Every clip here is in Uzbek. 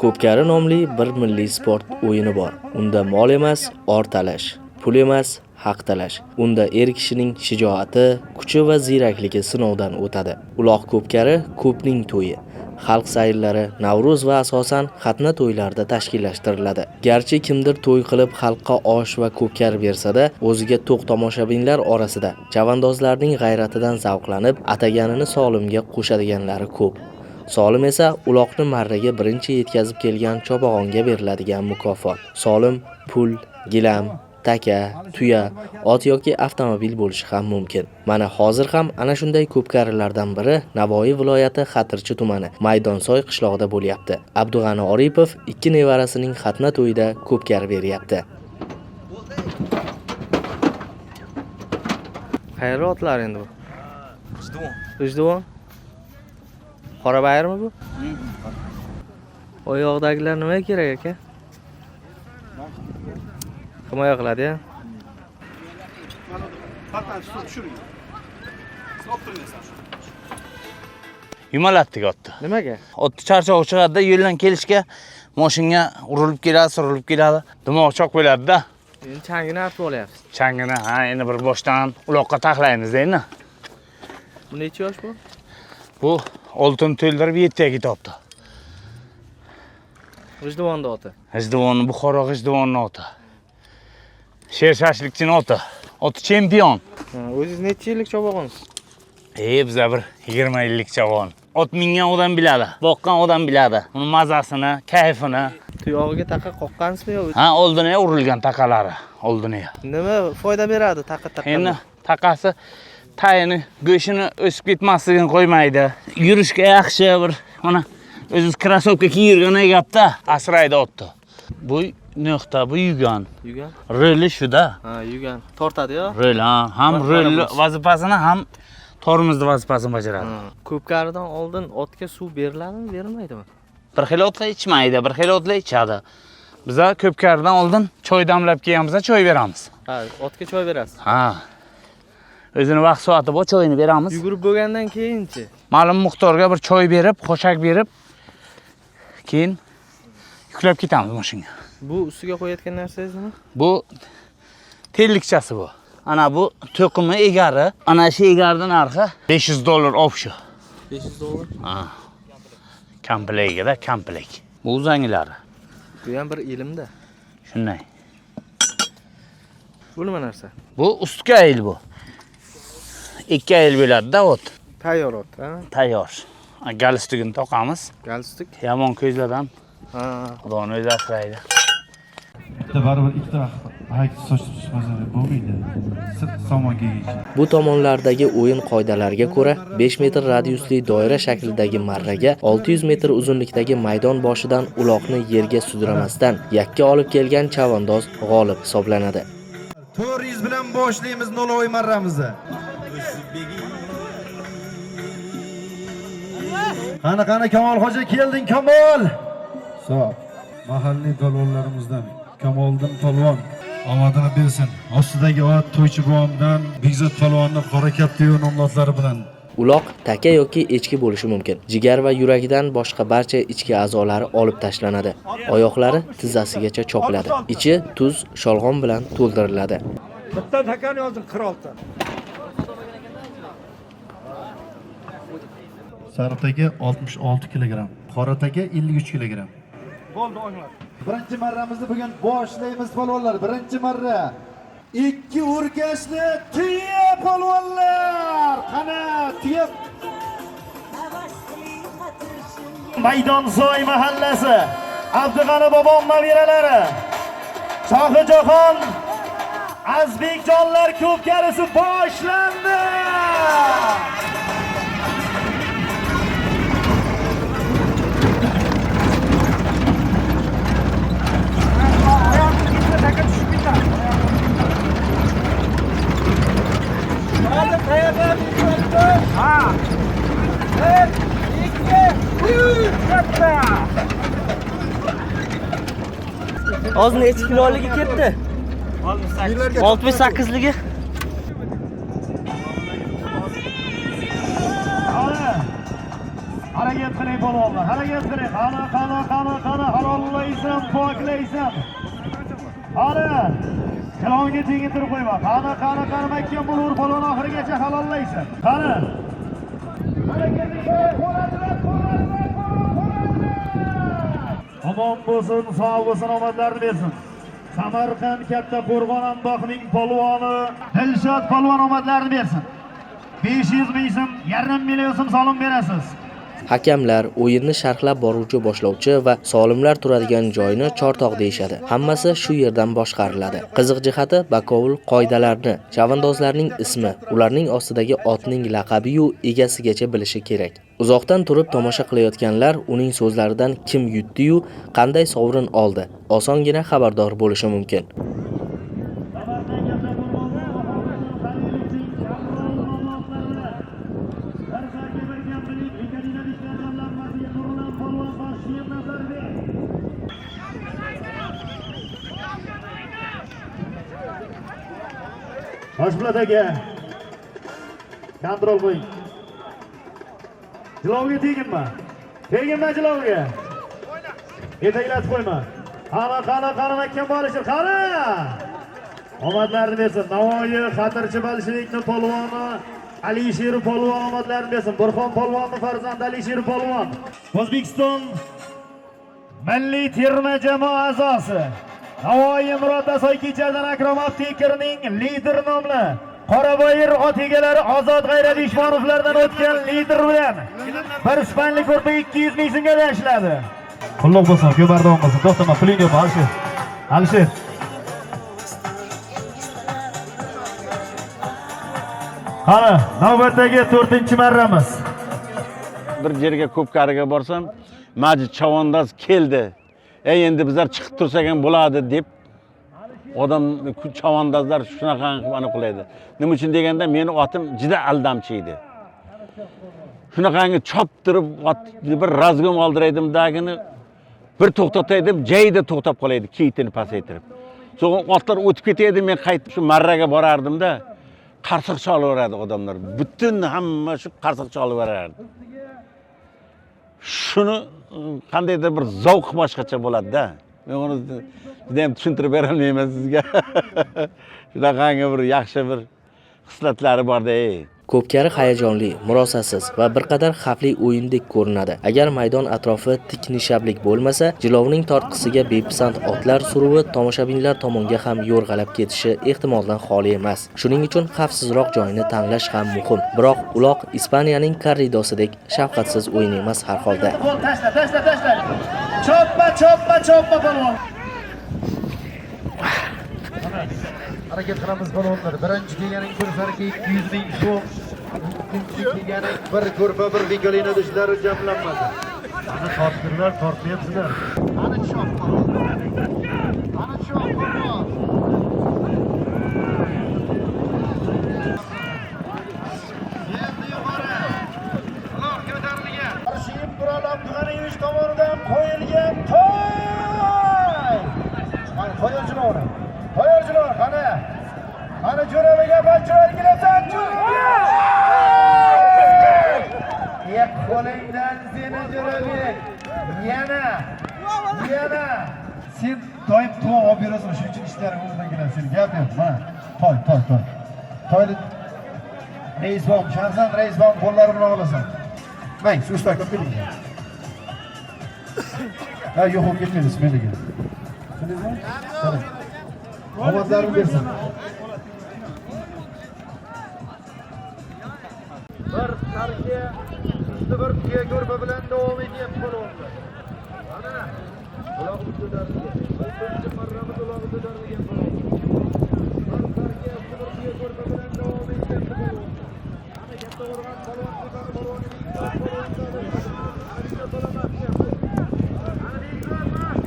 Ko'pkari nomli bir milliy sport o'yini bor. Unda mol emas, or talash, pul emas, haq talash. Unda er kishining shijoati, kuchi va ziyrakligi sinovdan o'tadi. Uloq ko'pkari ko'pning to'yi. Xalq sayllari Navro'z va asosan xatna to'ylarida tashkillashtiriladi. Garchi kimdir to'y qilib xalqqa osh va ko'pkari bersa-da, o'ziga to'q tomoshabinlar orasida chavandozlarning g'ayratidan zavqlanib, ataganini solimga qo'shadiganlari ko'p. Solim esa uloqni marraga birinchi yetkazib kelgan chopag'onga beriladigan mukofot. Solim pul, gilam, taka, tuya, ot yoki avtomobil bo'lishi ham mumkin. Mana hozir ham ana shunday ko'pkarilardan biri Navoiy viloyati Xatirchi tumani Maydonsoy qishlog'ida bo'lyapti. Abdug'ani Oripov ikki nevarasining xatna to'yida ko'pkari beryapti. Qayerda otlar endi bu? G'ijduvon. G'ijduvon? Qorabayirmi bu? Oyoqdagilar nimaga kerak aka? Himoya qiladi ya. Yumalatdik otni. Nimaga? Otni charchog'i chiqadi-da, yo'ldan kelishga mashinga urilib keladi, surilib keladi. Dimog'i choq bo'ladi-da. Endi changini artib olyapsiz. Changini ha, endi bir boshdan uloqqa taxlaymiz endi. Bu necha yosh bu? Bu oltin to'ldirib 7 ga ketibdi. G'ijduvonda oti. G'ijduvonni, Buxoro G'ijduvonni oti. Sher shashlikchini oti. Oti chempion. O'zingiz necha yillik chopag'onsiz? Biza bir 20 yillik chavon. Ot mingan odam biladi, boqqan odam biladi. Uni mazasini, kayfini. Tuyog'iga taqa qoqqansizmi yo? Ha, oldiniga urilgan taqalari, oldiniga. Nima foyda beradi taqa taqa? Endi taqasi tayini, go'shini o'sib ketmasligini qo'ymaydi. Yurishga yaxshi bir mana o'zingiz krossovka kiyib yurgan gapda asraydi otni. Bu nuqta, bu yugan. Yugan? Roli shuda. Ha, yugan. Tortadi-yo. Rol ha, ham rol vazifasini, ham tormozni vazifasini bajaradi. Ko'pkaridan oldin otga suv beriladimi, berilmaydimi? Bir xil otlar ichmaydi, bir xil otlar ichadi. Biza ko'pkaridan oldin choy damlab kelganmiz, choy beramiz. Ha, otga choy berasiz. Ha. O'zini vaqt soati bor, choyini beramiz. Yugurib bo'lgandan keyinchi? Ma'lum miqdorga bir choy berib, xoshak berib, keyin yuklab ketamiz mashinga. Bu ustiga qo'yayotgan narsangiz nima? Bu tellikchasi bu. Ana bu to'qimi egari. Ana shu egarning narxi $500 opshu. $500? Ha. Komplektida komplekt. Bu uzangilari. Bu ham bir ilmda. Shunday. Bu nima narsa? Bu ustki ayil bu. 2 ayil bo'ladi-da ot. Tayyor ot, ha? Tayyor. Galstukini toqamiz. Galstuk? Yomon ko'zlardan Ha. Xudoni o'zi asraydi. Bitta baribir ikkita hayit sochib chiqmasa bo'lmaydi. Sirt somon kiygichi. Bu tomonlardagi o'yin qoidalariga ko'ra 5 metr radiusli doira shaklidagi marraga 600 metr uzunlikdagi maydon boshidan uloqni yerga sudramasdan yakka olib kelgan chavandoz g'olib hisoblanadi. 400 bilan boshlaymiz noloy marramizni. Qani qani Kamolxo'ja kelding Kamol. Hisob. Mahalliy polvonlarimizdan Kamoliddin polvon omadini bersin. Ostidagi ot To'ychi buvamdan Bekzod polvonni qora kaptiyu nomzodlari bilan. Uloq taka yoki echki bo'lishi mumkin. Jigar va yuragidan boshqa barcha ichki a'zolari olib tashlanadi. Oyoqlari tizzasigacha chopiladi. Ichi tuz, sholg'om bilan to'ldiriladi. Bitta takani yozing 46. Sariq taka 66 kilogramm, qora taka 53 kilogramm. Bo'ldi o'nglar. Birinchi marramizni bugun boshlaymiz polvonlar. Birinchi marra. 2 o'rkashli tuya polvonlar. Qani tuya. Maydonsoy mahallasi Abdug'ani bobom nabiralari Shohijahon Azbekjonlar ko'pkarisi boshlandi. Hozir necha kiloligi ketdi? 68ligi. Harakat qiling polvonlar, harakat qiling. Qani, qani, qani, qani, halollaysan, poklaysan. Qani, jilovga tegintirib qo'yma. Qani, qani, qani, mahkam bo'laver polvon, oxirigacha halollaysan. Qani. Omon bo'lsin, sog' bo'lsin, omadlarni bersin. Samarqand Katta Qo'rg'on Amboqning polvoni Dilshod polvon omadlarni bersin. 500 ming so'm, 1,5 million so'm solim berasiz. Hakamlar, o'yinni sharhlab boruvchi boshlovchi va solimlar turadigan joyni chortoq deyishadi. Hammasi shu yerdan boshqariladi. Qiziq jihati, bakovul qoidalarni, chavandozlarning ismi, ularning ostidagi otning laqabi-yu egasigacha bilishi kerak. Uzoqdan turib tomosha qilayotganlar uning so'zlaridan kim yutdi-yu, qanday sovrin oldi, osongina xabardor bo'lishi mumkin. Toshpo'lat aka, kontrol qo'ying. Jilovga teginma. Teginma jilovga. Yetaklatib qo'yma. Qani, qani, qani, mahkam bo'lishi, qani. Omadlarni bersin. Navoiy xatirchi bolshevikning polvoni Alisher polvon omadlarni bersin. Burxon polvonning farzandi Alisher polvon. O'zbekiston milliy terma jamoa a'zosi Navoiy Murod Asoy-Kechadan Akrom Aptekerning lider nomli Qoraboyir ot egalari Ozod G'ayrat Ishmonovlardan o'tgan lider bilan bir spanli ko'rpa 200 ming so'mga tashladi. Qulluq bo'lsin, ko'p bardavom bo'lsin. To'xtama, puling yo'q, Alisher. Alisher. Qani, navbatdagi 4-marramiz. Bir yerga ko'pkariga borsam, Majid chavandoz keldi. Endi bizlar chiqib tursak ham bo'ladi deb odam chavandozlar shunaqa qilib aniqlaydi. Nima uchun deganda meni otim juda aldamchi edi. Shunaqangi choptirib ot bir razgom oldiraydim dagini bir to'xtataydim, joyida to'xtab qolaydi, keyitini pasaytirib. So'ng otlar o'tib ketaydi, men qaytib shu marraga borardim-da, qarsiq cholaveradi odamlar. Butun hamma shu qarsiq cholaverardi. Shuni qandaydir bir zavq boshqacha bo'ladi-da. Men uni juda ham tushuntirib bera olmayman sizga. Shunaqangi bir yaxshi bir xislatlari borda, ey. Ko'pkari hayajonli, murosasiz va bir qadar xavfli o'yindek ko'rinadi. Agar maydon atrofi tik nishablik bo'lmasa, jilovning tortqisiga bepisand otlar suruvi tomoshabinlar tomonga ham yo'rg'alab ketishi ehtimoldan xoli emas. Shuning uchun xavfsizroq joyni tanlash ham muhim. Biroq uloq Ispaniyaning korridosidek shafqatsiz o'yin emas har holda. Qo'l tashla, tashla, tashla. Choppa, choppa, choppa polvon. Harakat qilamiz polvonlar. Birinchi kelganing bir sarka 200 ming so'm. Ikkinchi kelganing bir ko'rpa, bir vikolina idishlari jamlanmadi. Ana torttirlar, tortmayapsizlar. Ana chop polvon. Ana chop polvon. Endi yuqori. Uloq ko'tarilgan. Arshib Murod Abdug'aniyevich tomonidan qo'yilgan to'y. Qo'yil jilovni. Qo'yil jilovni, qani. Qani Jo'rabek aka, chiroyli kelasan, Jo'rabek! Ye qo'lingdan seni Jo'rabek. Yana. Yana. Sen doim to'y olib berasan, shuning uchun ishlaring o'zidan keladi. Sen gap yo'q, mana. Toy, toy, toy. Toyni reisbom, shaxsan reisbom qo'llari bilan olasan. Mang, shu ustak olib keling. Ha, yo'q, olib ketmaydi, smeliga. Tushundingizmi? Qarang. Omadlarini bersin. Bir sarka, usti bir tuya ko'rpa bilan davom etyapti polvonlar. Mana ulog'i ko'tarilgan. To'rtinchi marramiz ulog'i ko'tarilgan polvon. Bir sarka, usti bir tuya ko'rpa bilan davom etyapti polvonlar. Ana katta o'rg'on polvon tepani polvoni Bekzod polvon. Ana Bekzod polvon mahkam. Ana Bekzod mahkam.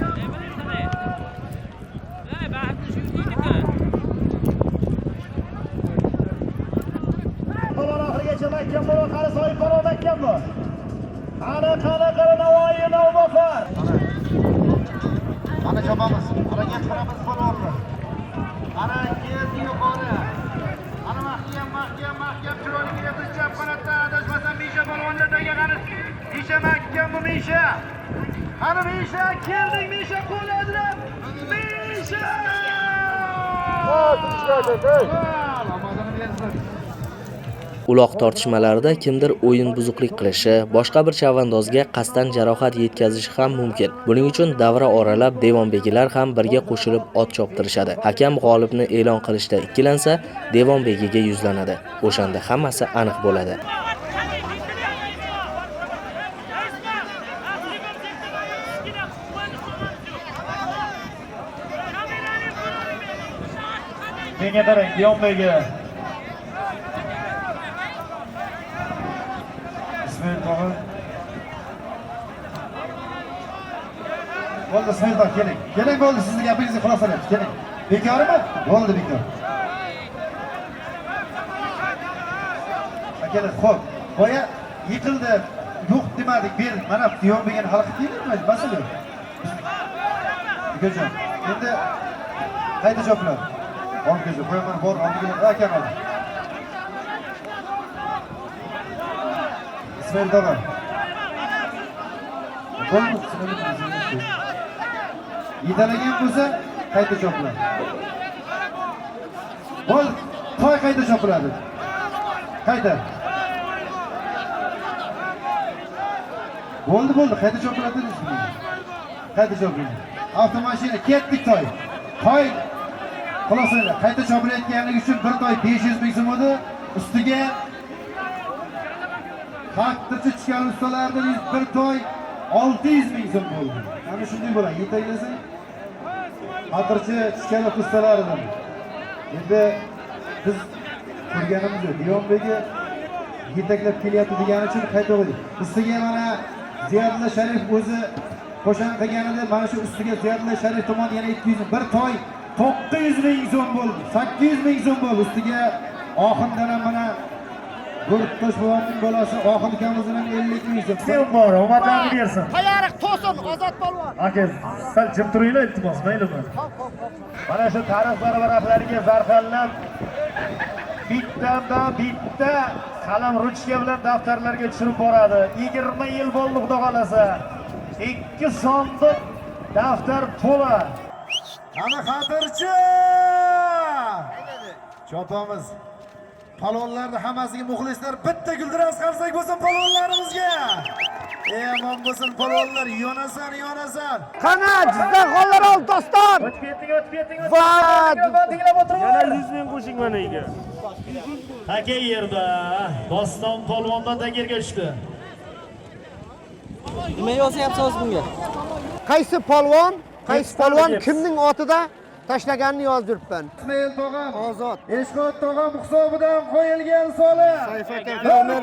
Polvon oxirigacha mahkam bo'ldi, qani sohib polvon mahkam bo'l. Qani, qani, qani Navoiy, Navbahor. Mana chopamiz. Harakat qilamiz polvonlar. Ana keldi yuqori. Ana mahkam, mahkam, mahkam chiroyli kelyapti chap qanotdan adashmasam Misha polvonlardagi qani. Misha mahkam bu Misha. Qani Misha, kelding Misha, qo'l ajrab. Misha! Omadini bersin. Uloq tortishmalarida kimdir o'yin buzuqlik qilishi, boshqa bir chavandozga qasddan jarohat yetkazishi ham mumkin. Buning uchun davra oralab devonbegilar ham birga qo'shilib ot choptirishadi. Hakam g'olibni e'lon qilishda ikkilansa, devonbegiga yuzlanadi. O'shanda hammasi aniq bo'ladi. Menga qarang, Devonbegi. Ismoil tog'a. Bo'ldi Ismoil tog'a, keling. Keling bo'ldi, sizni gapingizni xulosalaymiz. Keling. Bekormi? Bo'ldi bekor. Akalar, xo'p. Boya yiqildi, yo'q demadik, berdik. Mana Devonbegini hali qilib kelmaydi, masala yo'q. Ukajon, endi qayta chopiladi. Olgacha qo'yaman, bor, oldiga akam oldi. Ismoil tog'a. Bo'ldi, yetalagan bo'lsa qayta chopiladi. Bo'ldi, toy qayta chopiladi. Qayta. Bo'ldi, bo'ldi, qayta chopiladi dedingiz. Qayta chopiladi. Avtomashina ketdik toy. Toy xulosa, qayta chopilayotganligi uchun bir toy 500 ming so'm edi. Ustiga taqdirchi tushgan ustalardan bir toy 600 ming so'm bo'ldi. Ana shunday bo'ladi. Yetaklasak xatirchi tushgan ustalaridan. Endi biz ko'rganimiz yo'q. Devonbegi yetaklab kelyapti degani uchun qayta qo'ydik. Ustiga mana Ziyodulla Sharif o'zi qo'shan qilganida mana shu ustiga Ziyodulla Sharif tomon yana 200 ming, bir toy 900 ming so'm bo'ldi. 800 ming so'm bo'ldi. Ustiga Oxundan ham mana Bo'rttosh bobomning bolasi Oxun ukamizdan ham 50 ming so'm. Sen bor, omadlarni bersin. Tayariq to'sin Ozod polvon. Aka, sal jim turinglar, iltimos, maylimi? Mana shu tarix varaqlariga zarxanlab bittamdan bitta qalam ruchka bilan daftarlarga tushirib boradi. 20 yil bo'ldi, xudo xolasa. 2 sondiq daftar to'la. Qani xatirchi! Chopamiz. Palonlarni hammasiga muxlislar bitta guldiraz qarsak bo'lsin palonlarimizga. Ey aman bo'lsin palonlar, yonasan, yonasan. Qani Jizzax g'ollari ol doston. O'tib ketding, o'tib ketding, o'tib Va- ketding. Tinglab o'tirib. Yana 100 ming qo'shing mana uyga. Taka yerda Doston polvondan takerga tushdi. Nima yozyapsiz bunga? Qaysi polvon, qaysi polvon Yetib. kimning otida tashlaganini yozib yuribman. Ismoil tog'am, Ozod. Eshqot tog'am hisobidan qo'yilgan soli. Sayfa fermer.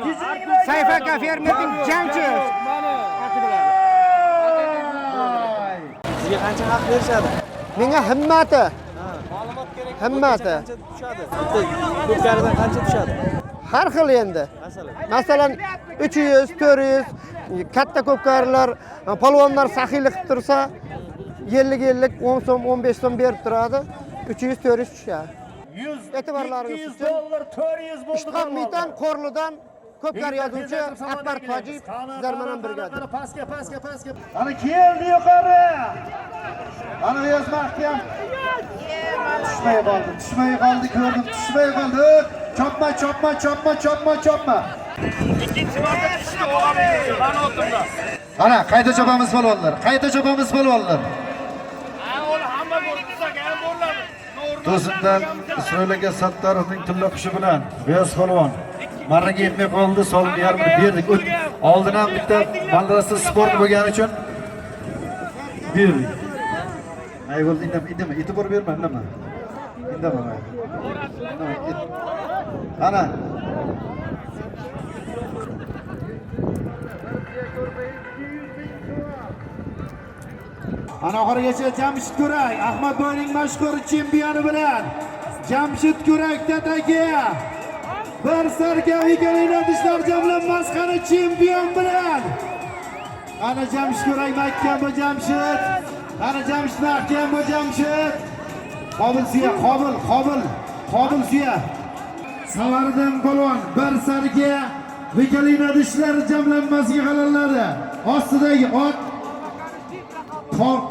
Sayfa fermerning jangchi. Sizga qancha haq berishadi? Menga himmati. Ma'lumot kerak. Himmati. Qancha tushadi? Bitta ko'pkaridan qancha tushadi? Har xil endi. Masalan. Masalan 300, 400 katta ko'pkarilar, polvonlar saxiylik qilib tursa, 50-50 10 so'm, 15 so'm berib turadi. 300, 400 tushadi. 100 E'tiborlaringiz 200 uchun dollar 400 bo'ldi. Ishqon Mitan Qo'rlidan ko'pkari yozuvchi Akbar Tojiyev sizlar bilan birgadir. Qani pastga, pastga, pastga. Ana keldi yuqori. Ana G'iyos mahkam. Tushmay qoldi, tushmay qoldi, ko'rdim, tushmay qoldi. Chopma, chopma, chopma, chopma, chopma. Ana qayta chopamiz polvonlar, qayta chopamiz polvonlar. To'sindan Isroil aka Sattarovning tilla qushi bilan G'iyos polvon marraga yetmay qoldi, solimni yarmini berdik. Oldin ham bitta madrasa sport bo'lgani uchun berdik. Ay bo'ldi, indama, indama, e'tibor berma, indama. Indama. Indama. Ana. Ana oxirigacha Jamshid Kurak, Ahmadboyning mashhur chempioni bilan Jamshid Kurak tataki. Bir sarkam ekaninglar dishlar jamlanmas qani chempion bilan. Ana Jamshid Kurak mahkam bu Jamshid. Ana Jamshid mahkam bu Jamshid. Qobil suya, Qobil, Qobil, Qobil suya. Savariddin polvon bir sarga Vikalina dishlar jamlanmasiga halolladi. Ostidagi ot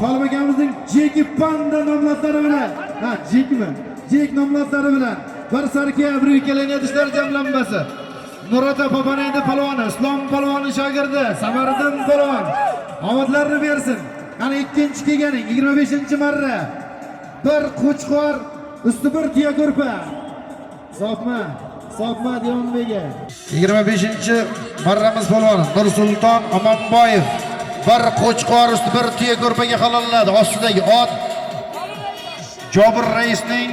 Tolib akamizning Jeki Panda nomzodlari bilan, ha, Jekmi? Jek nomzodlari bilan bir sarka, bir Vikalina dishlar jamlanmasi. Nurata Papanaydi polvoni, Islom polvoni shogirdi, Samariddin polvon. Omadlarni bersin. Qani ikkinchi kelganing 25-marra. Bir qo'chqor, usti bir tuya ko'rpa. Hisobma, hisobma Devonbega. 25-marramiz polvoni Nursulton Omonboyev bir qo'chqor usti bir tuya ko'rpaga halolladi. Ostidagi ot Jobir raisning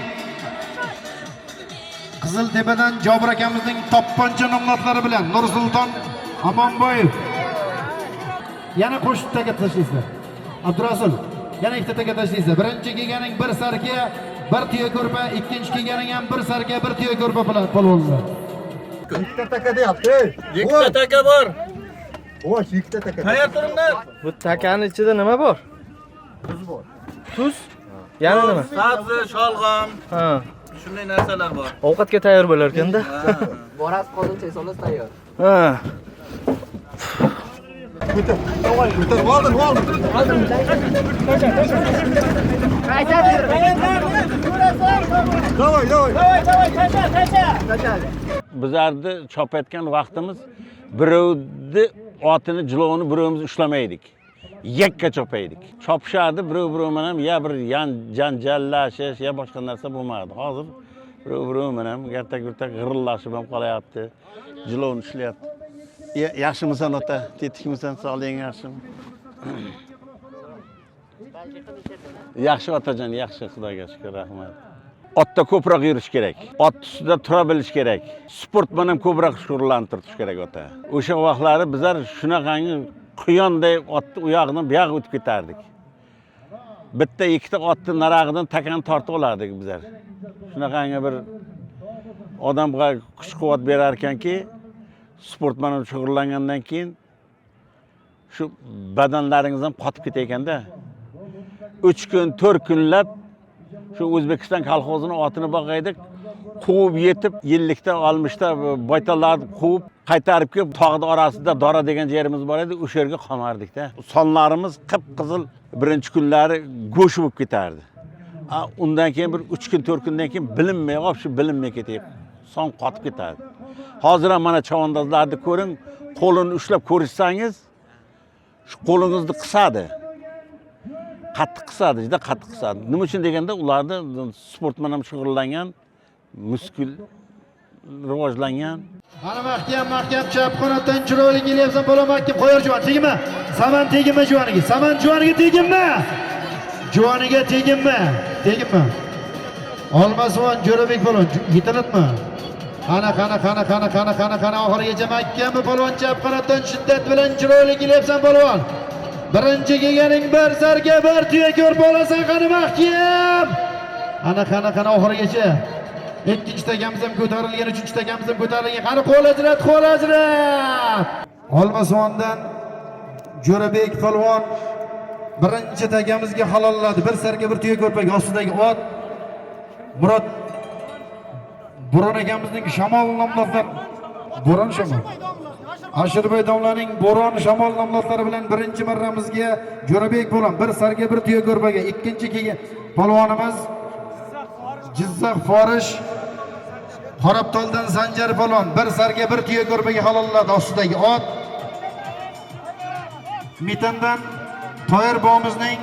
Qiziltepadan Jobir akamizning topponcha nomzodlari bilan Nursulton Omonboyev. Yana qo'shib taka tashlaysizlar. Abdurasul, yana ikkita taka tashlaysizlar. Birinchi kelganing bir sarka, bir tuya ko'rpa, ikkinchi kelganing ham bir sarka, bir tuya ko'rpa polvonlar. Ikkita taka deyapti, ey. Ikkita taka bor. Voy, ikkita taka. Tayyor turinglar. Bu takani ichida nima bor? Tuz bor. Tuz? Yana nima? Sabzi, sholg'om, Ha. shunday narsalar bor. Ovqatga tayyor bo'lar ekanda. Borasiz, qozon chay solasiz, tayyor. Ha. Oldin, oldin. Давай, давай. Bizlarni chopayotgan vaqtimiz birovni otini, jilovini birovimiz ushlamaydik. Yakka chopaydik. Chopishardi birov birov bilan ham, ya bir yan janjallashish, ya boshqa narsa bo'lmardi. Hozir birov birov bilan ham garta-gurta g'irillashib ham qolyapti. Jilovni ushlayapti. Yaxshimisan ota? Tetikmisan? Sog'lig'ing yaxshimi? Yaxshi otajon, yaxshi, Xudoga shukr, rahmat. Otda ko'proq yurish kerak. Ot ustida tura bilish kerak. Sport bilan ko'proq shug'ullanib turish kerak ota. O'sha vaqtlari bizlar shunaqangi quyonday otni u yog'idan bu yog'iga o'tib ketardik. Bitta ikkita otni narog'idan takani tortib olardik bizlar. Shunaqangi bir odamga kuch quvvat berar ekanki, sport bilan shug'ullangandan keyin shu badanlaringiz ham qotib ketar. 3 kun, 4 kunlab shu O'zbekiston kolxozini otini boqaydik. Quvib yetib, yillikda, 60ta baytallarni quvib, qaytarib kelib, tog'ni orasida Dora degan yerimiz bor edi, o'sha yerga qomardik-da. Sonlarimiz qip-qizil birinchi kunlari go'sht bo'lib ketardi. Undan keyin bir 3 kun, 4 kundan keyin bilinmay, вообще bilinmay ketyapti. Son qotib ketardi. Hozir ham mana chavandozlarni ko'ring, qo'lini ushlab ko'rishsangiz, shu qo'lingizni qisadi. Qattiq qisadi, juda qattiq qisadi. Nima uchun deganda, ularda sport bilan ham shug'ullangan, muskul rivojlangan. Mana mahkam, mahkam chap qanotdan chiroyli kelyapsan polvon mahkam qo'yar juvon teginma. Saman teginma juvoniga. Saman juvoniga teginma. Juvoniga teginma. Teginma. Olmasvon Jo'rabek polvon yetilatma. Qani, qani, qani, qani, qani, qani, qani oxirigacha mahkam polvon chap qanotdan shiddat bilan chiroyli kelyapsan polvon. Birinchi kelganing bir sarka, bir tuya ko'rpa olasan, qani mahkam. Qani, qani, qani oxirigacha. Ikkinchi takamiz ham ko'tarilgan, uchinchi takamiz ham ko'tarilgan. Qani qo'l ajrat, qo'l ajrat. Olmasvondan Jo'rabek polvon birinchi takamizga halolladi. Bir sarka, bir tuya ko'rpaga ostidagi ot Murod Bo'ron akamizning shamol nomzodlar Bo'ron shamol. Ashirbay domlaning Bo'ron shamol nomzodlari bilan birinchi marramizga Jo'rabek polvon bir sarka, bir tuya ko'rpaga. Ikkinchi kelgan polvonimiz Jizzax Forish Qorabtoldan Sanjar polvon bir sarka, bir tuya ko'rpaga halolladi. Ostidagi ot Mitandan Toyir bobomizning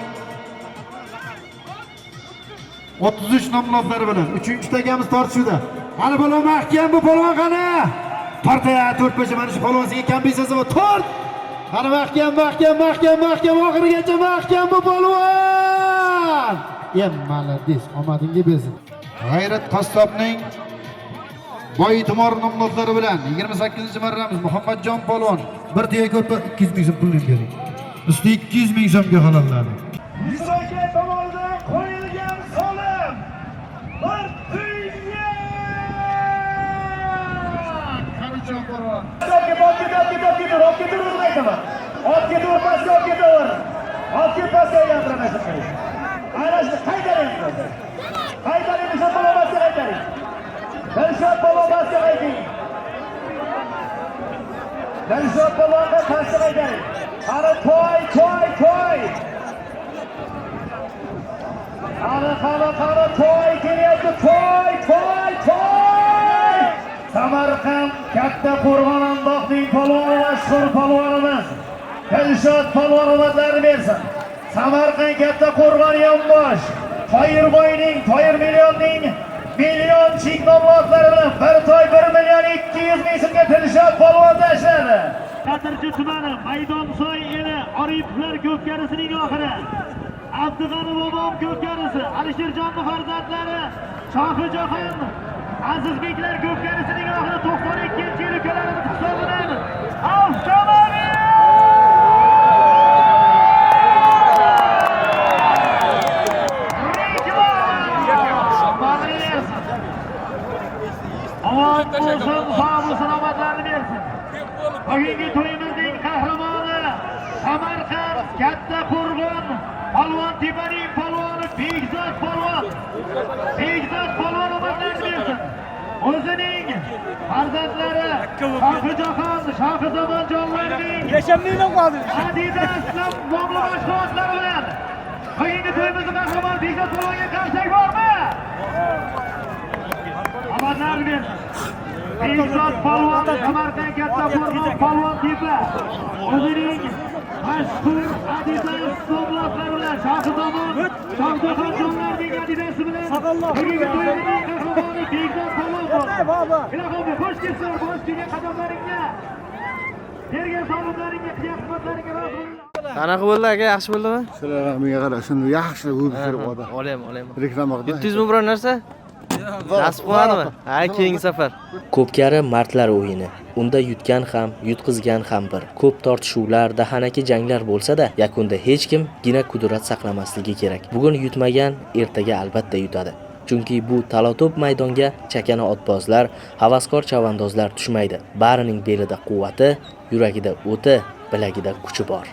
33 nomzodlari bilan uchinchi takamiz tortishuvda. Qani polvon mahkam bu polvon qani? Tortaya to'rt pacha mana shu polvon senga kompensatsiya bor. Tort! Qani mahkam, mahkam, mahkam, mahkam oxirigacha mahkam bu polvon. Em молодец, omadingga bersin. G'ayrat qassobning Boy tumor nomzodlari bilan 28-marramiz Muhammadjon polvon bir tuya ko'rpa 200 ming so'm pulni bering. Usti 200 ming so'mga halolladi. Yusoka tomonidan qo'yilgan solim bir tuya. Olib ket, olib ket, olib ket, olib ketaver, olib ketaver, o'zim aytaman. Olib ketaver, pastga olib ketaver. Olib ket, pastga aylantir ana shu. Ana shu qaytaring. Qaytaring, Dilshod polvon pastga qaytaring. Dilshod polvon pastga qayting. Dilshod polvonga tasdiq aytaylik. Qani to'y, to'y, to'y. Qani, qani, qani to'y kelyapti. To'y, to'y, to'y. Samarqand Katta Qo'rg'on Andoqning polvoni, mashhur polvonimiz Dilshod polvon omadlarini bersin. Samarqand Katta Qo'rg'on yonbosh Toyirboyning, Toyir millionning million cheknomlotlari bilan bir toy 1 million 200 ming so'mga Dilshod polvon tashladi. Qatirchi tumani Maydonsoy eli Oriflar ko'pkarisining oxiri. Abdug'ani bobom ko'pkarisi, Alisherjonni farzandlari Shohijahon Azizbeklar ko'pkarisining oxiri 92-yil ukalarimiz hisobidan avtomobil. Omon bo'lsin, sog' bo'lsin, omadlarni bersin. Bugungi to'yimizning qahramoni Samarqand Katta Qo'rg'on Polvon Tepaning polvoni Bekzod polvon. Bekzod polvon omadlarni bersin. O'zining farzandlari Shohijahon, Shohizamonjonlarning Adidas nomli mashg'ulotlari bilan bugungi to'yimizning qahramoni Bekzod polvonga qarsak bormi? Omadlar bersin. Bekzod polvon Samarqand Katta Qo'rg'on Polvon Tepa o'zining mashhur Adidas nomlotlari bilan Shohizamon, Shohjahonjonlarning Adidasi bilan bugungi to'yimizning qahramoni Bekzod polvon bo'ldi. Ilohim, xush kelsin, xush kelgan qadamlaringga, bergan sovg'alaringga, qilgan xizmatlaringga rozi bo'linglar. Qanaqa bo'ldi aka, yaxshi bo'ldimi? Sizlar menga qara, shuni yaxshilab o'pib kirib oldi. Olayman, olayman. Reklama qildi. Yutdingizmi biror narsa? Nasib qiladimi? Ha, keyingi safar. Ko'pkari mardlar o'yini. Unda yutgan ham, yutqizgan ham bir. Ko'p tortishuvlar, dahanaki janglar bo'lsa-da, yakunda hech kim gina kudrat saqlamasligi kerak. Bugun yutmagan ertaga albatta yutadi. Chunki bu talato'p maydonga chakana otbozlar, havaskor chavandozlar tushmaydi. Barining belida quvvati, yuragida o'ti, bilagida kuchi bor.